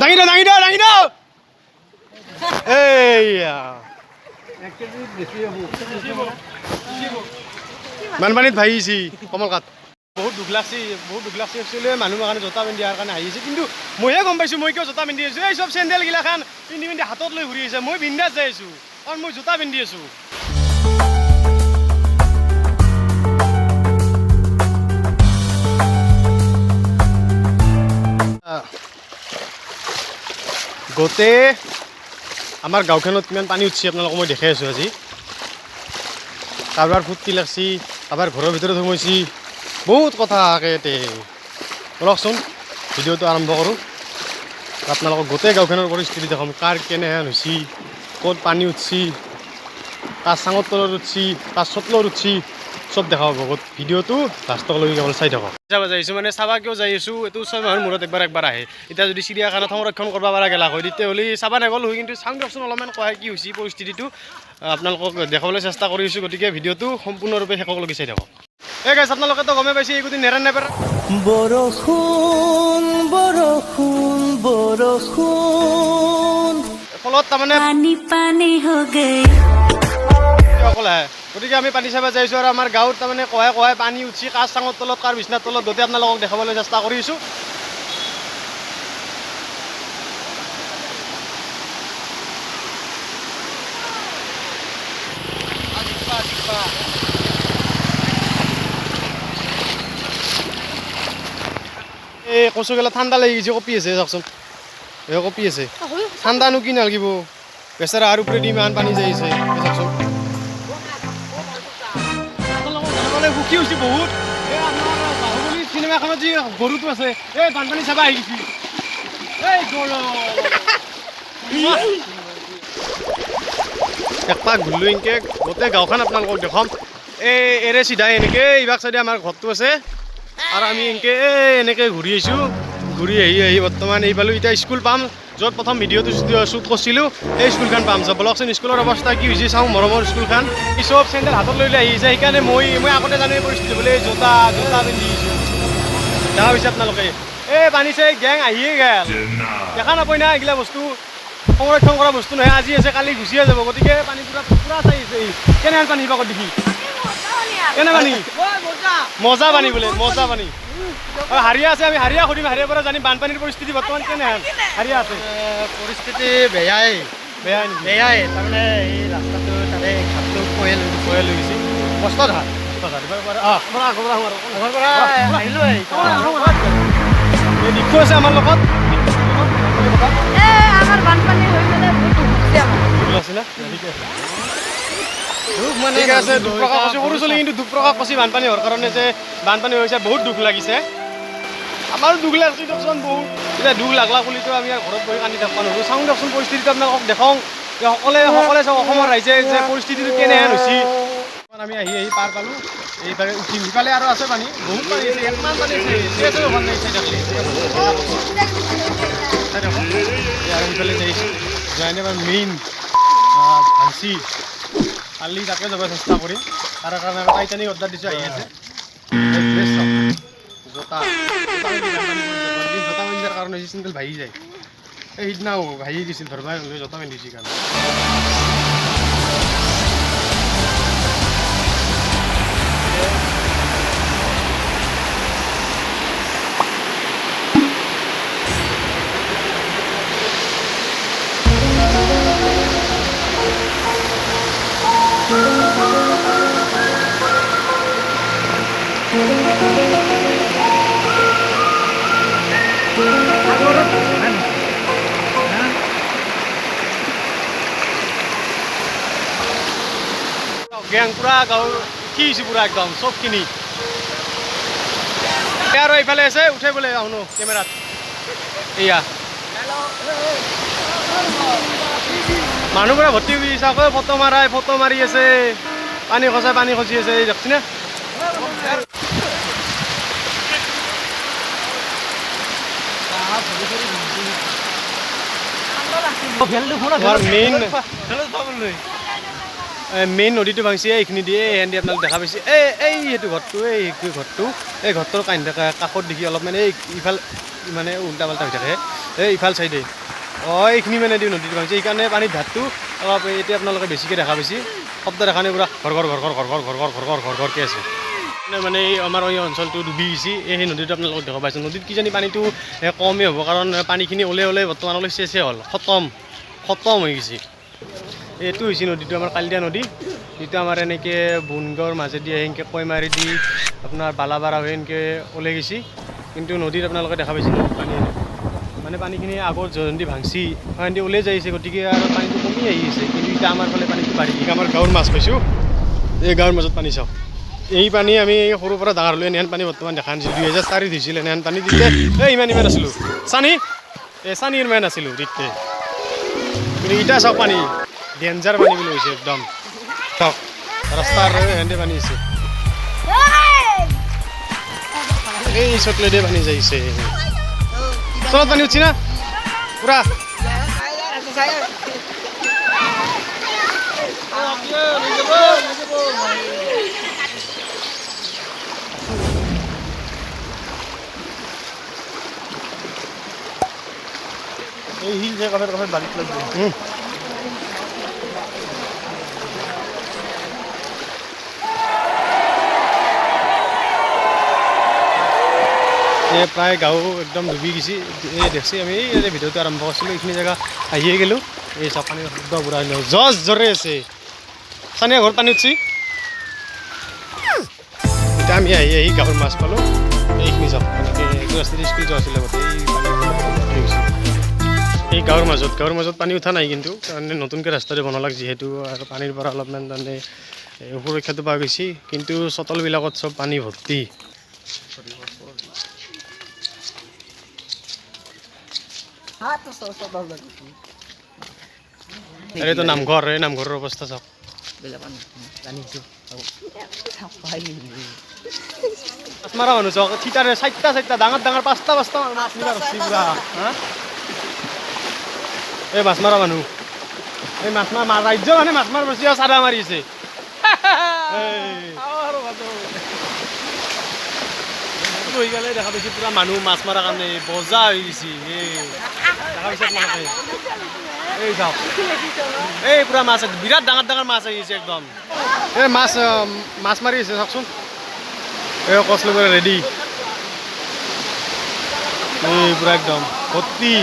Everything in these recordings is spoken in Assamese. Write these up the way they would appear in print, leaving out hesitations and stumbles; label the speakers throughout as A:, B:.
A: দাঙি দিওঁ, দাঙি দিওঁ, দাঙি দিওঁ। এইয়া বানপানীত ভাহিছি কমল কাঠ। বহুত দুখ লাগছে, বহুত দুখ লাগছে। একচুৱেলি মানুহ কাৰণে জোতা পিন্ধি অহাৰ কাৰণে আহিছে, কিন্তু মইহে গম পাইছোঁ মই কিয় জোতা পিন্ধি আছোঁ। এই চব চেণ্ডেলগিলাখান পিন্ধি পিন্ধি হাতত লৈ ঘূৰি আহিছে, মই বিন্দাছ যাই আছোঁ কাৰণ মই জোতা পিন্ধি আছোঁ। গোটেই আমাৰ গাঁওখনত কিমান পানী উঠছে আপোনালোকক মই দেখাই আছোঁ আজি। কাৰোবাৰ ফূৰ্তি লাগছি, কাৰোবাৰ ঘৰৰ ভিতৰত সোমাইছি, বহুত কথা আগে তে। ব'লকচোন ভিডিঅ'টো আৰম্ভ কৰোঁ। আপোনালোকক গোটেই গাঁওখনৰ পৰিস্থিতি দেখাম, কাৰ কেনেহেন হৈছে, ক'ত পানী উঠছি, কাৰ চাঙৰ তলত উঠছি, কাৰ চতলত উঠছি, চব দেখা পাব। ভিডিঅ'টো লাষ্টলৈকে কেৱল চাই থাকক। চাব যাই আছোঁ মানে চাবা কিয় যাই আছোঁ, এইটো 6 মাহৰ মূৰত একবাৰ একবাৰ আহে। এতিয়া যদি চিৰিয়াখানাত সংৰক্ষণ কৰিব পৰা গেলাক হয় তেতিয়াহ'লে চাবা নগ'ল হয়, কিন্তু চাওঁ দিয়কচোন অলপমান কয় কি হৈছে পৰিস্থিতিটো আপোনালোকক দেখাবলৈ চেষ্টা কৰি আছোঁ। গতিকে ভিডিঅ'টো সম্পূৰ্ণৰূপে শেষলৈকে চাই থাকক। এই গাইছ, আপোনালোকেতো গমেই পাইছে এইকেইদিন নেৰা নেপেৰা
B: বৰষুণ বৰষুণ বৰষুণ
A: ফলত তাৰমানে
C: पानी पानी हो गई।
A: অকল আহে। গতিকে আমি পানী চাব যাইছোঁ আৰু আমাৰ গাঁৱত তাৰমানে কহাই কহাই পানী উঠছি, কাৰ চাঙৰ তলত, কাৰ বিছনাৰ তলত, গোটেই আপোনালোকক দেখাবলৈ চেষ্টা কৰি আছোঁ। এই কচু গেলা ঠাণ্ডা লাগি গৈছে, কপি আছে চাওকচোন, এই কপি আছে। ঠাণ্ডানো কি নালাগিব বেচেৰা, আৰু ওপৰেদি ইমান পানী যাই আছে, এই চাওকচোন। আপোনালোকক জনাবলৈ সুখী হৈছোঁ বহুত। এই আপোনাৰ বাহুবলী চিনেমাখনত যি গৰুটো আছে, এই বানপানী চাব আহি গৈছে। এই গৰু একপাক ঘূৰিলো এনেকে গোটেই গাঁওখন আপোনালোকক দেখাম। এই এৰে চিধাই এনেকে ইবাক চাইডে আমাৰ ঘৰটো আছে আৰু আমি এনেকে এই এনেকে ঘূৰি আহিছোঁ। ঘূৰি আহি আহি বৰ্তমান এই পালোঁ। এতিয়া স্কুল পাম, য'ত প্ৰথম ভিডিঅ'টো শ্বুট কৰিছিলোঁ, এই স্কুলখন পাম। চ বলকচোন, স্কুলৰ অৱস্থা কি হৈছে চাওঁ। মৰমৰ স্কুলখন। এই চব চেণ্ডেল হাতত লৈ লৈ আহিছে, সেইকাৰণে মই আগতে জানো এই পৰিস্থিতি বোলে জোতা জোতা পিন্ধি আহিছোঁ। দেখা পাইছে আপোনালোকে, এই পানী চাই গেং আহিয়ে গেল। দেখা নাপায় না, এইগিলা বস্তু সংৰক্ষণ কৰা বস্তু নহয়, আজি আছে কালি গুচিয়ে যাব। গতিকে পানী পুৰা পুৰা চাই আছে। কেনেহেন পানী সিবাকত দেখি, কেনে পানী, মজা পানী বোলে, মজা পানী। আৰু হাৰিয়া আছে, আমি হাৰিয়া সুধিম, হাৰিয়াৰ পৰা জানিম বানপানীৰ পৰিস্থিতি বৰ্তমান কেনেহেন। হাৰিয়া আছে।
D: পৰিস্থিতি বেয়াই।
A: বেয়াই নেকি?
D: বেয়াই, তাৰমানে এই ৰাস্তাটো তাৰে ঘাটটো খহে লৈ গৈছে।
A: ভয়ে লৈ গৈছে।
D: কষ্ট ঘাট।
A: আমাৰ আগৰ পৰা আহোঁ আৰু।
D: আগৰ পৰা আহিলোঁ।
A: এই দীক্ষু আছে আমাৰ লগত।
E: এই আমাৰ বানপানী হৈ পেলাই বহুত দুখ হৈছে আমাৰ।
A: দুখ লাগছে না? ঠিকে আছে।
D: দুখ মানে
A: ঠিক আছে, দুখ প্ৰকাশ কৰিছে সৰু ছোৱালী, কিন্তু দুখ প্ৰকাশ কৰিছে বানপানী হোৱাৰ কাৰণে, যে বানপানী হৈছে বহুত দুখ লাগিছে। আমাৰো দুখ লাগছে দিয়কচোন বহুত। এতিয়া দুখ লাগলা বুলিতো আমি আৰু ঘৰত বহি কান্দি থাকিব নোৱাৰোঁ। চাওঁ দিয়কচোন পৰিস্থিতিটো আপোনালোকক দেখাওঁ যে সকলোৱে সকলোৱে চাওক অসমৰ ৰাইজে যে পৰিস্থিতিটো কেনেহেন হৈছে। আমি আহি আহি পাৰ পালোঁ, এইফালে উঠিম। সিফালে আৰু আছে পানী, বহুত পানী আছে, ইমান পানী আছে, চেচ হোৱা নাই। চাই থাকলে চাই থাকক। এই আৰু সিফালে যাইছোঁ, যোৱাই নাই মেইন ভাঞ্চি। কালি তাকে যাব চেষ্টা কৰিম। তাৰ কাৰণে আমি টাইটানিক অৰ্ডাৰ দিছোঁ, আহি আছে। এই ড্ৰেছ চাওক, জোতা জোতা পিন্ধি বানপানী পৰি যাব। জোতা পিন্ধাৰ কাৰণে হৈছে চেণ্ডেল ভাহি যায়। এই সিদিনাও ভাহি গৈছিল, ধৰবাই নহ'লে জোতা পিন্ধিছে কাৰণে। গেং পুৰা গাঁৱৰ উঠি আহিছে পুৰা একদম চবখিনি। আৰু এইফালে আছে, উঠে বোলে আহোঁ কেমেৰাত। এয়া মানুহ পুৰা ভৰ্তি হৈ গৈছে, আকৌ ফটো মাৰাই ফটো মাৰি আছে, পানী খচাই পানী খচি আছে। এই দেখছি না, আমাৰ মেইন মেইন নদীটো ভাঙিছে এইখিনি দিয়ে। এইখিনি আপোনালোক দেখা পাইছে, এই এই সেইটো ঘৰটো, এই ঘৰটো, এই ঘৰটোৰ কান্ধ কাষত দেখি অলপমান এই ইফাল মানে উল্টা পাল্টা হৈ থাকে। এই ইফাল চাইডে অঁ এইখিনি মানে দি নদীটো ভাঙিছে, সেইকাৰণে পানীৰ ধাৰটো অলপ এতিয়া আপোনালোকে বেছিকৈ দেখা পাইছে। শব্দ দেখা নাই, পূৰা ঘৰ ঘৰ ঘৰ ঘৰ ঘৰ ঘৰ ঘৰ ঘৰ ঘৰ ঘৰ ঘৰ ঘৰকৈ আছে। মানে এই আমাৰ এই অঞ্চলটো ডুবি গৈছে। এই সেই নদীটো আপোনালোকক দেখা পাইছে। নদীত কিজানি পানীটো কমেই হ'ব, কাৰণ পানীখিনি ওলাই ওলাই বৰ্তমানলৈ চেচেই হ'ল, খতম খতম হৈ গৈছে। এইটো হৈছে নদীটো আমাৰ কালিয়া নদী, যিটো আমাৰ এনেকৈ বনগাঁৱৰ মাজেদি এনেকৈ কৈমাৰি দি আপোনাৰ বালাবাৰা হৈ এনেকৈ ওলাই গৈছে। কিন্তু নদীত আপোনালোকে দেখা পাইছে নদীত পানী মানে পানীখিনি আগত যোনদি ভাংছি সেইদি ওলাই যাইছে, গতিকে আৰু পানীটো কমি আহি আছে। কিন্তু এতিয়া আমাৰ ফালে পানীটো বাঢ়ি। আমাৰ গাঁৱৰ মাছ পাইছোঁ, এই গাঁৱৰ মাজত পানী চাওক। এই পানী আমি সৰুৰ পৰা ডাঙৰ হ'লোঁ এনেহেন পানী বৰ্তমান দেখা নাছিলোঁ। 2004 হৈছিল এনেহেন পানী, তেতিয়া এই ইমান ইমান আছিলোঁ চানি, এই চানি ইমান আছিলোঁ তেতিয়া। কিন্তু এতিয়া চাওক পানী ডেঞ্জাৰ পানী বুলি হৈছে একদম। চাওক ৰাস্তাৰ হেন্দে পানী আছে, এই চকলেটে পানী যাইছে। তলত পানী উঠছি না পুৰা।
D: এই হিল যে কাষত কাষত বাৰীত লাগব।
A: এই প্ৰায় গাঁও একদম ডুবি গৈছে। এই দেখছি আমি এই ভিডিঅ'টো আৰম্ভ কৰিছিলোঁ, এইখিনি জেগা আহিয়ে গ'লোঁ। এই চাওক পানী শব্দ পূৰা জজ জৰে আছে। চানিয়া ঘৰত পানী উঠছি। এতিয়া আমি আহি আহি গাঁৱৰ মাছ পালোঁ। এইখিনি চাওক, এনেকৈ এইটো ৰাস্তাত স্কুল যোৱা আছিলে আগতে, এই পানী গৈছে। এই গাঁৱৰ মাজত পানী উঠা নাই, কিন্তু তাৰমানে নতুনকৈ ৰাস্তাটো বনালাক যিহেতু, আৰু পানীৰ পৰা অলপমান তাৰমানে সুৰক্ষাটো পোৱা গৈছে। কিন্তু চতালবিলাকত চব পানী ভৰ্তি। এইটো নামঘৰ, এই নামঘৰৰ অৱস্থা চাওক। মাছ মাৰা মানুহ চাওক, থিতাৰে চাৰিটা চাৰিটা ডাঙৰ ডাঙৰ পাঁচটা পাঁচটা মাছ নিবা ধৰছি পুৰা। হা, এই মাছ মাৰা মানুহ, এই মাছ মাৰা ৰাজ্য মানে মাছ মাৰা বস্তু চাদা মাৰিছে। হৈ গ'লে দেখা পাইছোঁ পুৰা মানুহ মাছ মাৰাৰ কাৰণে বজা হৈ গৈছে। এই দেখা পাইছে আপোনালোকে, এই চাওক, এই পুৰা মাছ, বিৰাট ডাঙৰ ডাঙৰ মাছ আহিছে একদম। এই মাছ মাছ মাৰি আছে চাওকচোন। এই কচলো পুৰা ৰেডি, এই পুৰা একদম ভৰ্তি।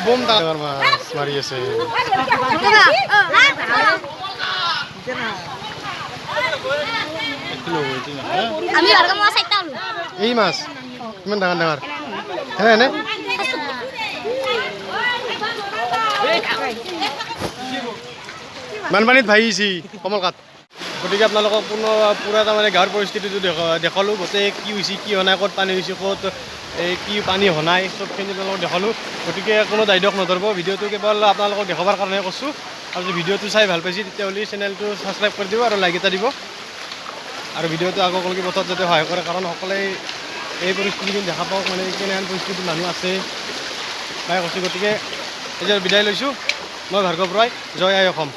A: বম ডাঙৰ মাছ মাৰি আছে। এই মাছ ইমান ডাঙৰ ডাঙৰ হে বানপানীত ভাহিছি কমল কাঠ। গতিকে আপোনালোকক পুনৰ পূৰা তাৰমানে গাঁৱৰ পৰিস্থিতিটো দেখালোঁ, গোটেই কি হৈছে কি হোৱা নাই, ক'ত পানী হৈছে, ক'ত এই কি পানী হোৱা নাই, চবখিনি আপোনালোকক দেখালোঁ। গতিকে কোনো দায়িত্ব নধৰিব, ভিডিঅ'টো কেৱল আপোনালোকক দেখুৱাবৰ কাৰণে কৈছোঁ। আৰু যদি ভিডিঅ'টো চাই ভাল পাইছে তেতিয়াহ'লে চেনেলটো ছাবস্ক্ৰাইব কৰি দিব আৰু লাইক এটা দিব, আৰু ভিডিঅ'টো আগলৈকে পথত যাতে সহায় কৰে, কাৰণ সকলোৱে এই পৰিস্থিতিখিনি দেখা পাওক, মানে কেনেহেন পৰিস্থিতিত মানুহ আছে তাই কৈছোঁ। গতিকে এতিয়া বিদায় লৈছোঁ, মই ভাৰ্গৱ ৰয়, জয় আই অসম।